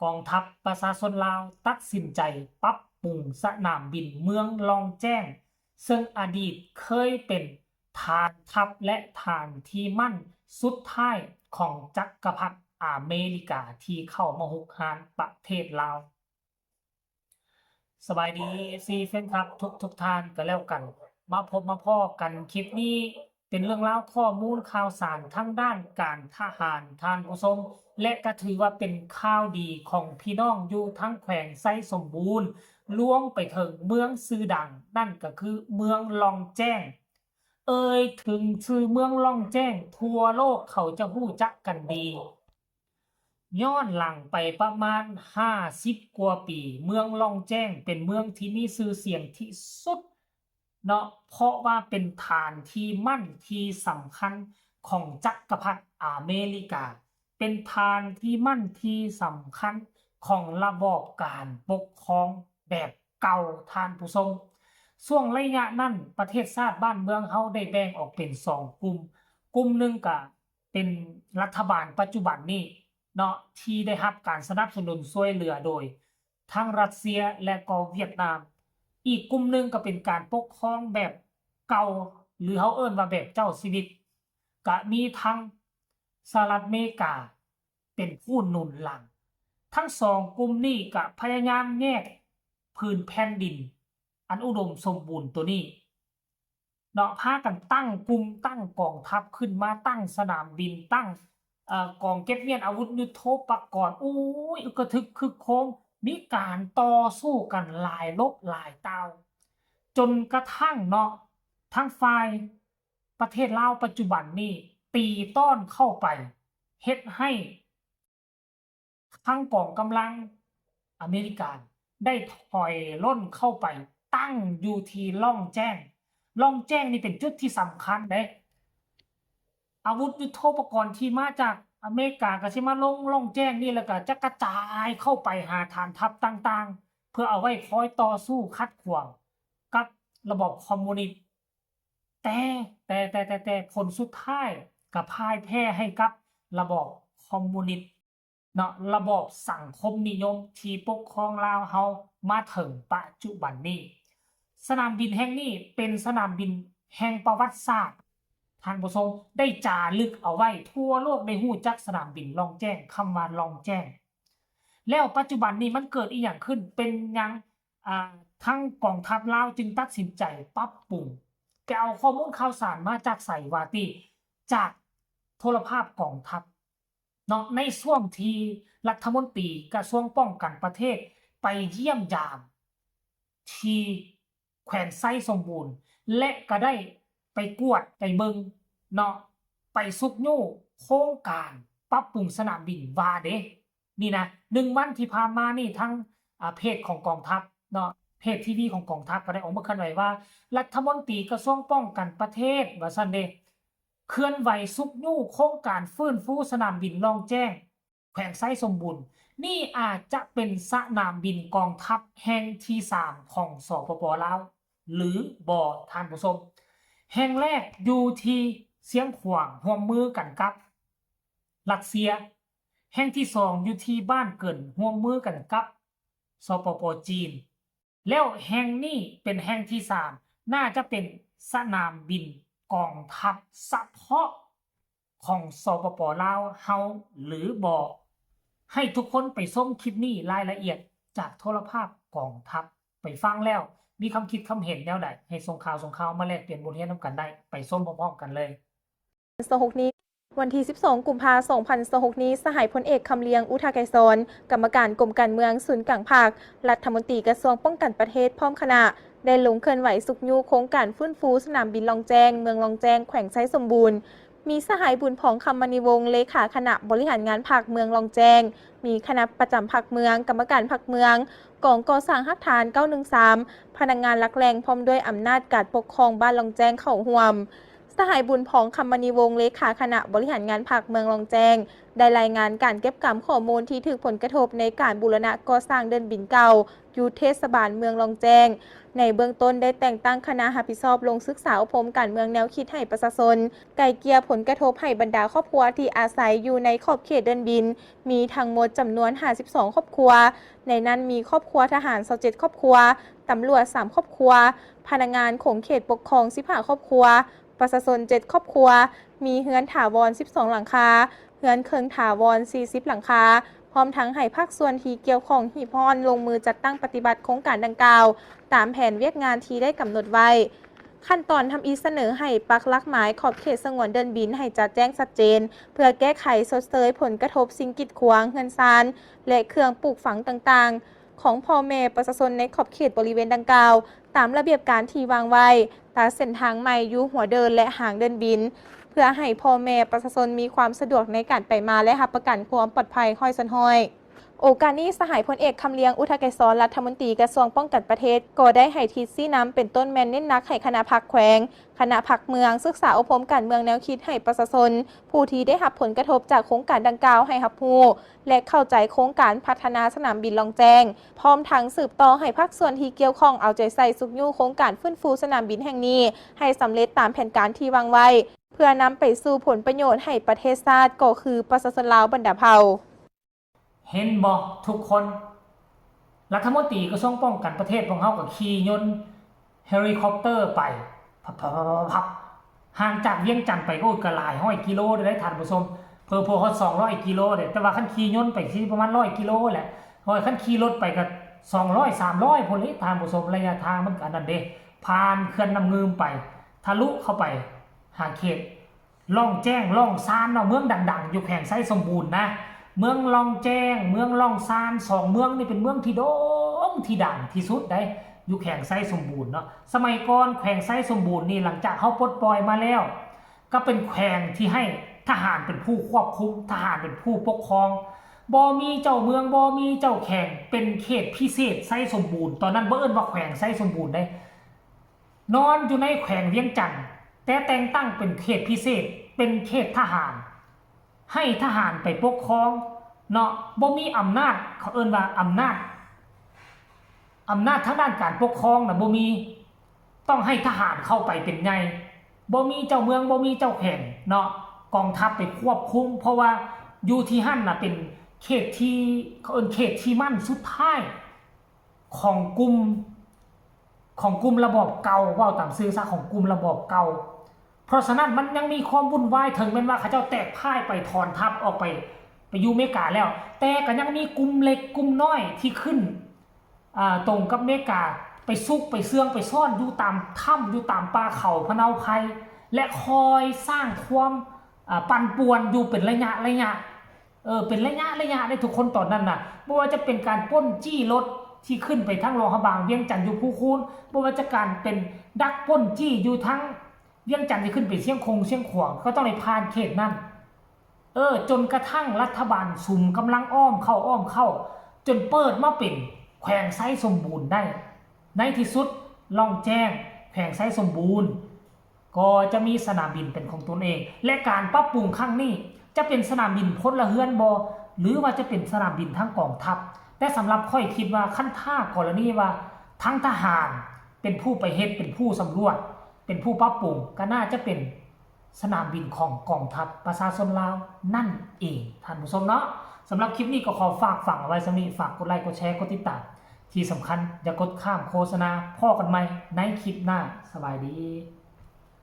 ກອງທັບປະຊາຊົນລາວຕັດສິນໃຈປັບປຸງສະໜາມບິນເມືອງລ່ອງແຈ້ງ ເຊິ່ງອະດີດເຄີຍເປັນຖານທັບ ແລະ ຖານທີ່ໝັ້ນສຸດທ້າຍຂອງຈັກກະພັດອາເມລິກາທີ່ເຂົ້າມາຮຸກຮານປະເທດລາວ. ສະບາຍດີ ເອັຟຊີ ແຟນຄລັບທຸກໆທ່ານກໍແລ້ວກັນ. ມາພົບມາພໍ້ກັນຄລິບນີ້ ເປັນເລື່ອງລາວຂໍ້ມູນຂ່າວສານທາງດ້ານການທະຫານ ທ່ານຜູ້ຊົມ ແລະ ກໍຖືວ່າເປັນຂ່າວດີຂອງພີ່ນ້ອງຢູ່ທາງແຂວງໄຊສົມບູນ ລວມໄປເຖິງເມືອງຊື່ດັງ ນັ້ນກໍຄືເມືອງລ່ອງແຈ້ງ. ເອີ່ຍເຖິງຊື່ເມືອງລ່ອງແຈ້ງ ທົ່ວໂລກເຂົາຈະຮູ້ຈັກກັນດີ. ຍ້ອນຫຼັງໄປປະມານຫ້າສິບກວ່າປີ, ເມືອງລ່ອງແຈ້ງເປັນເມືອງທີ່ມີຊື່ສຽງທີ່ສຸດເນາະ, ເພາະວ່າເປັນຖານທີ່ໝັ້ນທີ່ສຳຄັນຂອງຈັກກະພັດອາເມລິກາ, ເປັນຖານທີ່ໝັ້ນທີ່ສຳຄັນຂອງລະບອບການປົກຄອງແບບເກົ່າ, ທ່ານຜູ້ຊົມ. ຊ່ວງໄລຍະນັ້ນ, ປະເທດຊາດບ້ານເມືອງເຮົາໄດ້ແບ່ງອອກເປັນສອງກຸ່ມ, ກຸ່ມໜຶ່ງກະ ເປັນລັດຖະບານປັດຈຸບັນນີ້ເນາະ ທີ່ໄດ້ຮັບການສະໜັບສະໜູນຊ່ວຍເຫຼືອໂດຍທັງຣັດເຊຍ ແລະ ກໍຫວຽດນາມ. ອີກກຸ່ມໜຶ່ງກໍເປັນການປົກຄອງແບບເກົ່າ ຫຼື ເຮົາເອີ້ນວ່າແບບເຈົ້າຊີວິດ, ກະມີທັງສະຫະລັດອາເມລິກາເປັນຜູ້ໜູນຫຼັງ. ທັງສອງກຸ່ມນີ້ກະພະຍາຍາມແຍກຜືນແຜ່ນດິນອັນອຸດົມສົມບູນໂຕນີ້ ເນາະ ພາກັນຕັ້ງກຸ່ມ, ຕັ້ງກອງທັບຂຶ້ນມາ, ຕັ້ງສະໜາມບິນ, ຕັ້ງ ເອີ ກອງເກັບມ້ຽນອາວຸດຍຸດໂທປະກອນ, ໂອ້ຍ ອຶກກະທຶກຄຶກໂຄມ, ມີການຕໍ່ສູ້ກັນຫຼາຍລົບຫຼາຍຕ່າວ, ຈົນກະທັ້ງເນາະ ທາງຝ່າຍປະເທດລາວປັດຈຸບັນນີ້ຕີຕ້ອນເຂົ້າໄປ, ເຮັດໃຫ້ ທັງກອງກຳລັງອາເມລິກາໄດ້ຖອຍຫຼົ່ນເຂົ້າໄປຕັ້ງຢູ່ທີ່ລ່ອງແຈ້ງ. ລ່ອງແຈ້ງນີ້ເປັນຈຸດທີ່ສຳຄັນເດ້. ອາວຸດຍຸດໂທປະກອນທີ່ມາຈາກອາເມລິກາກໍຊິມາລົງລ່ອງແຈ້ງນີ້ ແລ້ວກໍຈະກະຈາຍເຂົ້າໄປຫາຖານທັບຕ່າງໆ ເພື່ອເອົາໄວ້ຄອຍຕໍ່ສູ້ຂັດຂວາງກັບລະບອບຄອມມູນິດ. ແຕ່ ແຕ່ ແຕ່ ແຕ່ ແຕ່ ຜົນສຸດທ້າຍກໍພ່າຍແພ້ໃຫ້ກັບລະບອບຄອມມູນິດເນາະ, ລະບອບສັງຄົມນິຍົມທີ່ປົກຄອງລາວເຮົາມາເຖິງປະຈຸບັນນີ້. ສະໜາມບິນແຫ່ງນີ້ເປັນສະໜາມບິນແຫ່ງປະຫວັດສາດ, ທ່ານຜູ້ຊົມ ໄດ້ຈາລຶກເອົາໄວ້, ທົ່ວໂລກໄດ້ຮູ້ຈັກສະໜາມບິນລ່ອງແຈ້ງ, ຄຳວ່າລ່ອງແຈ້ງ. ແລ້ວປັດຈຸບັນນີ້ມັນເກີດອີ່ຫຍັງຂຶ້ນ? ເປັນຫຍັງ ອ່າ ທາງກອງທັບລາວຈຶ່ງຕັດສິນໃຈປັບປຸງ? ໄປເອົາຂໍ້ມູນຂ່າວສານມາຈາກໃສຫວາຕິ? ຈາກໂທລະພາບກອງທັບເນາະ, ໃນຊ່ວງທີ່ລັດຖະມົນຕີກະຊວງປ້ອງກັນປະເທດໄປຢ້ຽມຢາມທີ່ແຂວງໄຊສົມບູນ ແລະ ກະໄດ້ໄປກວດໄປເບິ່ງເນາະ, ໄປຊຸກຍູ້ໂຄງການປັບປຸງສະໜາມບິນວ່າເດ. ນີ້ນະ ໜຶ່ງວັນທີ່ຜ່ານມານີ້ ທາງ ອ່າ ເພຈຂອງກອງທັບເນາະ, ເພຈທີວີຂອງກອງທັບກໍໄດ້ອອກມາເຄື່ອນໄຫວວ່າ ລັດຖະມົນຕີກະຊວງປ້ອງກັນປະເທດ ວ່າຊັ້ນເດ ເຄື່ອນໄຫວຊຸກຍູ້ໂຄງການຟື້ນຟູສະໜາມບິນລ່ອງແຈ້ງ ແຂວງໄຊສົມບູນ. ນີ້ອາດຈະເປັນສະໜາມບິນກອງທັບແຫ່ງທີສາມຂອງ ສປປ ລາວ ຫຼືບໍ່ ທ່ານຜູ້ຊົມ? ແຫ່ງແລກຢູ່ທີ່ຊຽງຂວາງ ຮ່ວມມືກັນກັບ ຣັດເຊຍ, ແຫ່ງທີສອງຢູ່ທີ່ບ້ານເກີນ ຮ່ວມມືກັນກັບ ສປປ ຈີນ, ແລ້ວແຫ່ງນີ້ເປັນແຫ່ງທີສາມ ໜ້າຈະເປັນສະໜາມບິນກອງທັບສະເພາະຂອງ ສປປ ລາວ ເຮົາ ຫຼືບໍ່? ໃຫ້ທຸກຄົນໄປຊົມຄລິບນີ້ ລາຍລະອຽດຈາກໂທລະພາບກອງທັບ. ໄປຟັງແລ້ວມີຄຳຄິດຄຳເຫັນແນວໃດ? ໃຫ້ສົ່ງຂ່າວ ສົ່ງຂ່າວມາແລກປ່ຽນບົດຮຽນນຳກັນໄດ້. ໄປຊົມພ້ອມໆກັນເລີຍ. ສອງພັນຊາວຫົກນີ້ ວັນທີສິບສອງ ກຸມພາ ສອງພັນຊາວຫົກນີ້ ສະຫາຍພົນເອກ ຄຳລຽງ ອຸທາໄກສອນ ກຳມະການກົມການເມືອງສູນກາງພັກ, ລັດຖະມົນຕີກະຊວງປ້ອງກັນປະເທດ ພ້ອມຄະນະ ໄດ້ລົງເຄື່ອນໄຫວຊຸກຍູ້ໂຄງການຟື້ນຟູສະໜາມບິນລ່ອງແຈ້ງ ເມືອງລ່ອງແຈ້ງ ແຂວງໄຊສົມບູນ, ມີສະຫາຍ ບຸນພອງ ຄຳມະນີວົງ ເລຂາຄະນະບໍລິຫານງານພັກເມືອງລ່ອງແຈ້ງ, ມີຄະນະປະຈຳພັກເມືອງ, ກຳມະການພັກເມືອງ, ກອງກໍ່ສ້າງຮາກຖານ ເກົ້າໜຶ່ງສາມ, ພະນັກງານຫຼັກແຫຼ່ງ ພ້ອມດ້ວຍອຳນາດການປົກຄອງບ້ານລ່ອງແຈ້ງເຂົ້າຮ່ວມ. ສະຫາຍ ບຸນພອງ ຄຳມະນີວົງ ເລຂາຄະນະບໍລິຫານງານພັກເມືອງລ່ອງແຈ້ງ ໄດ້ລາຍງານການເກັບກຳຂໍ້ມູນທີ່ຖືກຜົນກະທົບໃນການບູລະນະກໍ່ສ້າງເດີ່ນບິນເກົ່າ ຢູ່ເທດສະບານເມືອງລ່ອງແຈ້ງ. ໃນເບື້ອງຕົ້ນໄດ້ແຕ່ງຕັ້ງຄະນະຮັບຜິດຊອບລົງສຶກສາອົບຮົມການເມືອງແນວຄິດໃຫ້ປະຊາຊົນ, ໄກ່ເກ່ຍຜົນກະທົບໃຫ້ບັນດາຄອບຄົວທີ່ອາໄສຢູ່ໃນຂອບເຂດເດີ່ນບິນ ມີທັງໝົດຈຳນວນຫ້າສິບສອງຄອບຄົວ, ໃນນັ້ນມີຄອບຄົວທະຫານຊາວເຈັດຄອບຄົວ, ຕຳຫຼວດສາມຄອບຄົວ, ພະນັກງານຂົງເຂດປົກຄອງສິບຫ້າຄອບຄົວ, ປະຊາຊົນເຈັດຄອບຄົວ, ມີເຮືອນຖາວອນສິບສອງຫຼັງຄາ, ເຮືອນເຄິ່ງຖາວອນສີ່ສິບຫຼັງຄາ, ພ້ອມທັງໃຫ້ພາກສ່ວນທີ່ກ່ຽວຂ້ອງຮີບຮ້ອນລົງມືຈັດຕັ້ງປະຕິບັດໂຄງການດັ່ງກ່າວ ຕາມແຜນວຽກງານທີ່ໄດ້ກຳນົດໄວ້. ຂັ້ນຕອນທຳອິດສະເໜີໃຫ້ປັກຫຼັກໝາຍຂອບເຂດສະຫງວນເດີ່ນບິນໃຫ້ຈະແຈ້ງຊັດເຈນ ເພື່ອແກ້ໄຂຊົດເຊີຍຜົນກະທົບສິ່ງກີດຂວາງເຮືອນຊານ ແລະ ເຄື່ອງປູກຝັງຕ່າງໆ ຂອງພໍ່ແມ່ປະຊາຊົນໃນຂອບເຂດບໍລິເວນດັ່ງກ່າວ ຕາມລະບຽບການທີ່ວາງໄວ້, ຕັດເສັ້ນທາງໃໝ່ຢູ່ຫົວເດີ່ນ ແລະ ຫາງເດີ່ນບິນ ເພື່ອໃຫ້ພໍ່ແມ່ປະຊາຊົນມີຄວາມສະດວກໃນການໄປມາ ແລະ ຮັບປະກັນຄວາມປອດໄພຮ້ອຍສ່ວນຮ້ອຍ. ໂອກາດນີ້ ສະຫາຍ ພົນເອກ ຄຳລຽງ ອຸທະໄກສອນ ລັດຖະມົນຕີກະຊວງປ້ອງກັນປະເທດ ກໍໄດ້ໃຫ້ທິດຊີ້ນຳ ເປັນຕົ້ນແມ່ນເນັ້ນໜັກໃຫ້ຄະນະພັກແຂວງ, ຄະນະພັກເມືອງ ສຶກສາອົບຮົມການເມືອງແນວຄິດໃຫ້ປະຊາຊົນ ຜູ້ທີ່ໄດ້ຮັບຜົນກະທົບຈາກໂຄງການດັ່ງກ່າວໃຫ້ຮັບຮູ້ ແລະ ເຂົ້າໃຈໂຄງການພັດທະນາສະໜາມບິນລ່ອງແຈ້ງ, ພ້ອມທັງສືບຕໍ່ໃຫ້ພາກສ່ວນທີ່ກ່ຽວຂ້ອງເອົາໃຈໃສ່ຊຸກຍູ້ໂຄງການຟື້ນຟູສະໜາມບິນແຫ່ງນີ້ໃຫ້ສຳເລັດຕາມແຜນການທີ່ວາງໄວ້ ເພື່ອນຳໄປສູ່ຜົນປະໂຫຍດໃຫ້ປະເທດຊາດ ກໍຄືປະຊາຊົນລາວບັນດາເຜົ່າ. ເຫັນບໍ່ທຸກຄົນ? ລັດຖະມົນຕີກະຊວງປ້ອງກັນປະເທດຂອງເຮົາກໍຂີ່ຍົນເຮລິຄອບເຕີໄປ ພັບໆໆໆ ຫ່າງຈາກວຽງຈັນໄປ ໂອ້ຍ ກໍຫຼາຍຮ້ອຍກິໂລເດ້ທ່ານຜູ້ຊົມ, ເຜີໆຮອດສອງຮ້ອຍກິໂລເດ້. ແຕ່ວ່າຄັນຂີ່ຍົນໄປຊິປະມານຮ້ອຍກິໂລແຫຼະ, ໂອ້ຍ ຄັນຂີ່ລົດໄປກໍສອງຮ້ອຍ ສາມຮ້ອຍພຸ້ນເດ້ທ່ານຜູ້ຊົມ. ໄລຍະທາງມັນກໍອັນນັ້ນເດ້, ຜ່ານເຂື່ອນນ້ຳງື່ມໄປ ທະລຸເຂົ້າໄປຫາເຂດ ລ່ອງແຈ້ງ ລ່ອງຊານເນາະ, ເມືອງດັງໆຢູ່ແຂວງໄຊສົມບູນນະ, ເມືອງລ່ອງແຈ້ງ ເມືອງລ່ອງຊານ ສອງເມືອງນີ້ເປັນເມືອງທີ່ໂດ່ງທີ່ດັງທີ່ສຸດໃດ໋ ຢູ່ແຂວງໄຊສົມບູນເນາະ. ສະໄໝກ່ອນແຂວງໄຊສົມບູນນີ້ ຫຼັງຈາກເຮົາປົດປ່ອຍມາແລ້ວ ກໍເປັນແຂວງທີ່ໃຫ້ທະຫານເປັນຜູ້ຄວບຄຸມ, ທະຫານເປັນຜູ້ປົກຄອງ, ບໍ່ມີເຈົ້າເມືອງ ບໍ່ມີເຈົ້າແຂວງ, ເປັນເຂດພິເສດໄຊສົມບູນ. ຕອນນັ້ນບໍ່ເອີ້ນວ່າແຂວງໄຊສົມບູນໃດ໋ ນອນຢູ່ໃນແຂວງວຽງຈັນ ແຕ່ແຕ່ງຕັ້ງເປັນເຂດພິເສດ ເປັນເຂດທະຫານ ໃຫ້ທະຫານໄປປົກຄອງເນາະ, ບໍ່ມີອຳນາດ ເຂົາເອີ້ນວ່າອຳນາດ ອຳນາດທາງດ້ານການປົກຄອງນະບໍ່ມີ, ຕ້ອງໃຫ້ທະຫານເຂົ້າໄປເປັນໃຫຍ່, ບໍ່ມີເຈົ້າເມືອງ ບໍ່ມີເຈົ້າແຂວງເນາະ, ກອງທັບໄປຄວບຄຸມ ເພາະວ່າຢູ່ທີ່ຫັ້ນນະເປັນເຂດທີ່ ເຂົາເອີ້ນເຂດທີ່ໝັ້ນສຸດທ້າຍ ຂອງກຸ່ມ ຂອງກຸ່ມລະບອບເກົ່າ, ເວົ້າຕາມຊື່ຊະ ຂອງກຸ່ມລະບອບເກົ່າ. ເພາະສະນັ້ນມັນຍັງມີຄວາມວຸ່ນວາຍ, ເຖິງແມ່ນວ່າເຂົາເຈົ້າແຕກພ່າຍໄປ ຖອນທັບອອກໄປ ໄປຢູ່ເມກາແລ້ວ, ແຕ່ກໍຍັງມີກຸ່ມເລັກກຸ່ມນ້ອຍທີ່ຂຶ້ນ ອາ ຕົງກັບເມກາ ໄປຊຸກໄປເຊື່ອງໄປຊ້ອນຢູ່ຕາມຖ້ຳ ຢູ່ຕາມປ່າເຂົາພະເນົາໄພ ແລະ ຄອຍສ້າງຄວາມ ອາ ປັ່ນປ່ວນຢູ່ເປັນໄລຍະໄລຍະ. ເອີ ເປັນໄລຍະໄລຍະເດ້ທຸກຄົນຕອນນັ້ນນະ, ບໍ່ວ່າຈະເປັນການປຸ້ນຈີ້ລົດທີ່ຂຶ້ນໄປທາງຫຼວງພະບາງ, ວຽງຈັນຢູ່ພູຄູນ, ບໍ່ວ່າຈະການເປັນດັກປຸ້ນຈີ້ຢູ່ທາງວຽງຈັນທີ່ຂຶ້ນໄປຊຽງຄົງຊຽງຂວາງ, ກໍຕ້ອງໄດ້ຜ່ານເຂດນັ້ນ. ເອີ ຈົນກະທັ້ງລັດຖະບານສຸມກຳລັງອ້ອມເຂົ້າ ອ້ອມເຂົ້າ ຈົນເປີດມາເປັນແຂວງໄຊສົມບູນໄດ້. ໃນທີ່ສຸດ ລ່ອງແຈ້ງ ແຂວງໄຊສົມບູນ ກໍຈະມີສະໜາມບິນເປັນຂອງຕົນເອງ ແລະ ການປັບປຸງຄັ້ງນີ້ຈະເປັນສະໜາມບິນພົນລະເຮືອນບໍ່ ຫຼືວ່າຈະເປັນສະໜາມບິນທາງກອງທັບ? ແຕ່ສຳລັບຂ້ອຍຄິດວ່າ ຄັນຖ້າກໍລະນີວ່າທາງທະຫານເປັນຜູ້ໄປເຮັດ ເປັນຜູ້ສຳຫຼວດ ເປັນຜູ້ປັບປຸງ ກໍໜ້າຈະເປັນສະໜາມບິນຂອງກອງທັບປະຊາຊົນລາວນັ້ນເອງ ທ່ານຜູ້ຊົມເນາະ. ສຳລັບຄລິບນີ້ກໍຂໍຝາກຝັງເອົາໄວ້ສ່ຳນີ້, ຝາກກົດໄລ ກົດແຊ ກົດຕິດຕາມ, ທີ່ສຳຄັນຢ່າກົດຂ້າມໂຄສະນາ. ພໍ້ກັນໃໝ່ໃນຄລິບໜ້າ. ສະບາຍດີ.